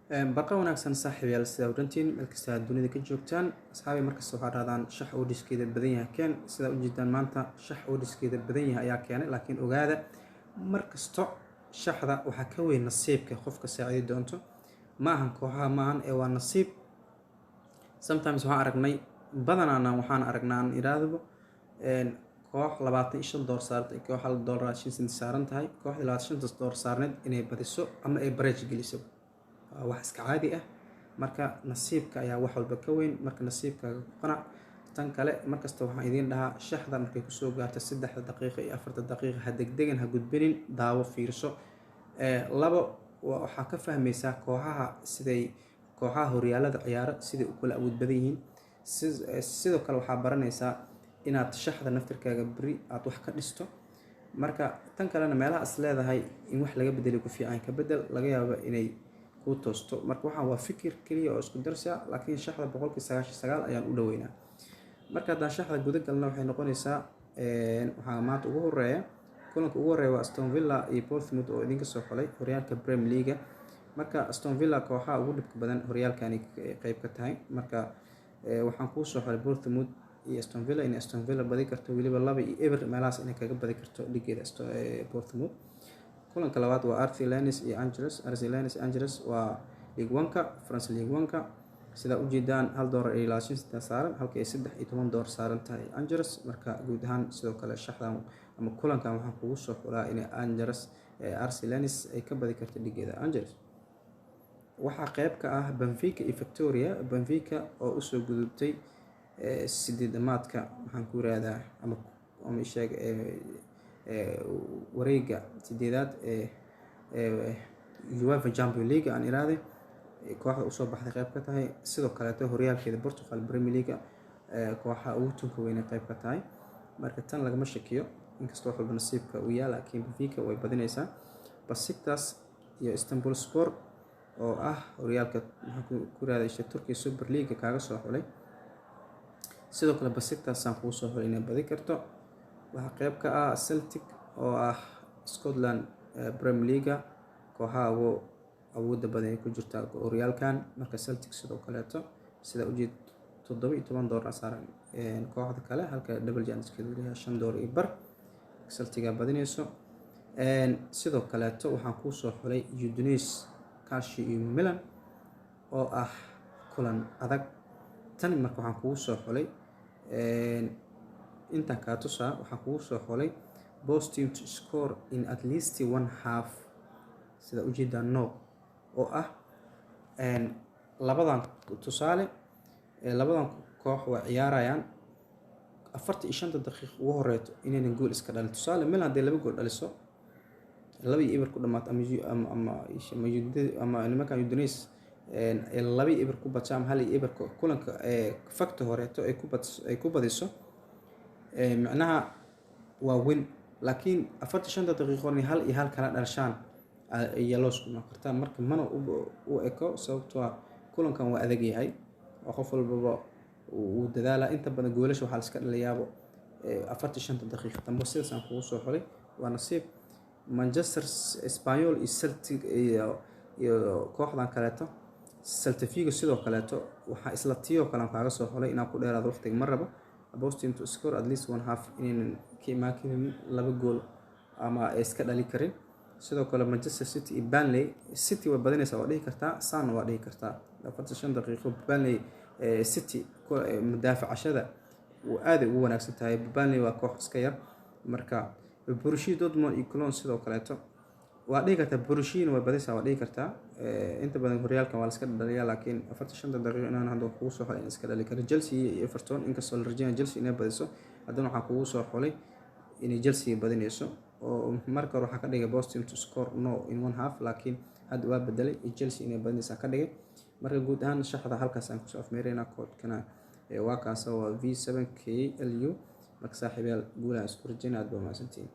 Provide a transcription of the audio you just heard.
Barqa wanaagsan, saaxiibayaal. Sidaa u dhantiin, meel kasta aad dunida ka joogtaan, asxaabi, markasta waxaa dhahdaan shax oo dhiskeeda badan yahay keen. Sidaa u jeedaan, maanta shax oo dhiskeeda badan yahay ayaa keenay, laakiin ogaada, mar kasto shaxda waxaa ka weyn nasiibka qofka saacidi doonto. Ma ahan kooxaha, ma ahan ee waa nasiib. Sometimes waxaan aragnay, badanaana waxaan aragnaa, aan iraahdo, koox $25 saartay, koox $1.05 saaran tahay, kooxdii 25-ta dollar saarneed inay badiso ama ay bareej geliso waa wax iska caadi ah. Marka nasiibka ayaa wax walba ka weyn. Marka nasiibkaaga ku qanac. Tan kale, markasta waxaan idiin dhahaa, shaxda markay kusoo gaarto 3-da daqiiqo iyo 4-ta daqiiqa, ha degdegan, ha gudbinin, daawo, fiirso. Labo, waxaa ka fahmaysaa kooxaha, siday kooxaha horyaalada ciyaaro siday u kala awood badan yihiin. Sidoo kale waxaa baranaysaa inaad shaxda naftirkaaga beri aad wax ka dhisto. Marka tan kalena, meelaha is leedahay in wax laga bedeli ku fiican, ka bedel, laga yaabo inay kuu toosto. Marka waxaan waa fikir keliya oo isku darsi ah, laakiin shaxda 99% ayaan u dhaweynaa. Marka haddaan shaxda guda galna, waxay noqonaysaa, waxaa maanta ugu horeeya, kulanka ugu horeeya waa Aston Villa iyo Bournemouth oo idinka soo xulay horyaalka Premier League. Marka Aston Villa kooxaha ugu dhibka badan horyaalkani qeyb ka tahay. Marka waxaan kuu soo xulay Bournemouth iyo Aston Villa, inay Aston Villa badi karto, weliba 2-0 meelahaas inay kaga badi karto dhigeeda Bournemouth. Kulanka labaad waa RC Lens iyo Angers. RC Lens, Angers waa Ligue 1-ka France, Ligue 1-ka. Sidaa ujeedaan, $1.20 saaran, halka ay $13 saaran tahay Angers. Marka guud ahaan sidoo kale shaxdan ama kulankan waxaan kugu soo xulaa inay Angers, RC Lens ay ka badi karto dhigeeda Angers. Waxaa qeyb ka ah Benfica iyo Victoria. Benfica oo usoo gudubtay sideedamaadka, maxaan ku yiraahdaa, ama isheeg, wareega sideedaad ee UEFA Champion League aan iraaday, kooxda usoo baxday qeyb ka tahay. Sidoo kaleeto horyaalkeeda Portugal Premier League kooxaha ugu tunka weyn qeyb ka tahay. Marka tan lagama shakiyo, inkastoo wax walba nasiibka uu yahay, laakiin Benfica way badinaysaa. Besiktas iyo Istanbul Sport oo ah horyaalka, maxaan ku raadaysa, Turkiya Super League kaaga soo xulay. Sidoo kale Besiktas aan kugu soo xulay inay badi karto. Waxaa qeyb ka ah Celtic oo ah Scotland Premier League, kooxaha ugu awoodda badan ay ku jirta horyaalkan. Marka Celtic sidoo kaleeto, sida ujeed, $17 saaran kooxda kale, halka double chance-keedu leeyahay $5.25. Celtic-ga badinayso. Sidoo kaleeto waxaan kuu soo xulay Udinese Calcio iyo Milan oo ah kulan adag. Tan marka waxaan kugu soo xulay, intaan kaa tusaa, waxaan kugu soo xulay both team to score in at least one half, sida ujeedaa, no oo ah labadan tusaale, labadan koox waa ciyaarayaan, 45-ta daqiiq ugu horeyto inaynan gool iska dhalin. Tusaale, Milan hadday laba gool dhaliso, 2-0 ku dhamaato, ama nimankan Udinese 2-0 ku badso ama 1-0 kulanka fakta horeeto ay ku badiso, micnaha waa win. Laakiin 45-ta daqiiqo inay 1-1 kala dhashaan ayaa loo sugnaan kartaa. Marka mana u eko, sababtoo ah kulankan waa adag yahay oo qof walbaba wuu dadaalaa. Inta badan goolasha waxaa la iska dhaliyaabo 45-ta daqiiq dambe. Sidaas aan kugu soo xulay waa nasiib. Manchester, Espanyol iyo Celtic iyo kooxdan kaleeto Celta Vigo, sidoo kaleeto waxaa isla tiyoo kale aan kaaga soo xulay. Inaan ku dheeraado waqtiga ma rabo. Both team to score at least one half, inaynan ka imaan karin laba gool ama ay iska dhali karin. Sidoo kale Manchester City iyo Burnley, City way badinaysaa waa dhihi kartaa, saana waa dhihi kartaa. 45 daqiiqo Burnley, City mudaafacashada aaday ugu wanaagsan tahay. Burnley waa koox iska yar. Marka Borussia Dortmund iyo Cologne sidoo kaleeto waa dhihi kartaa, Borussia way badinaysaa waa dhihi kartaa. Inta badan horyaalkan waa la iska dhaliyaa, laakiin 45-ta daqiiqo inaan hadda kugu soo xulay in iska dhali karo. Chelsea iyo Everton, inkastoo la rajeynaya Chelsea inay badiso, haddana waxaa kugu soo xulay inay Chelsea badinayso, oo marka hore waxaa ka dhigay both team to score no in one half, laakiin hadda waa bedelay iyo Chelsea inay badinaysaa ka dhigay. Marka guud ahaan shaxda halkaas aan kusoo afmeeraynaa. Koodkana waa kaasa, waa V7 KLU. Marka saaxiibayaal, guulaha isku rajeynaya, aad baa mahadsantihiin.